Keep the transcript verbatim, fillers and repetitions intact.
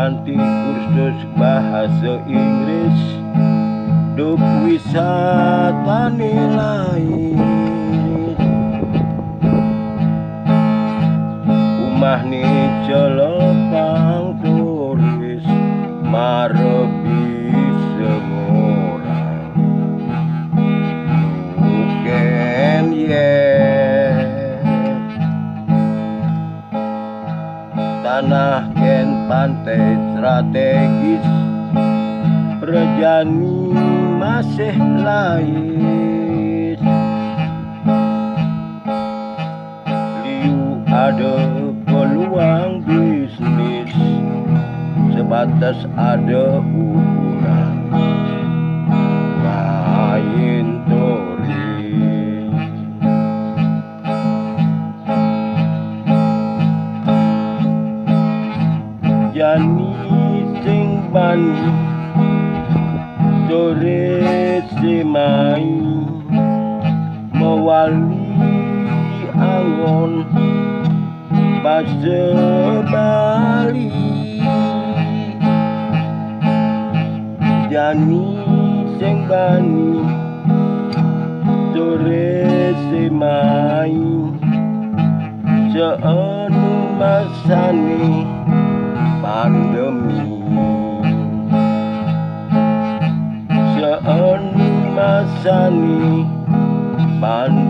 Kanti kursus bahasa Inggris, duk wisatane lain. Umahne celepang turis, marebi semurang. Nuken ye. Tanah ken pantai strategis, rejani masih lais. Liu ada peluang bisnis, sebatas ada hubungan lain turis. Jani sing bani turis si mai mewali angon basa Bali. Jani sing bani turis si mai seanu masane pandemi. Seanu masane pandemi.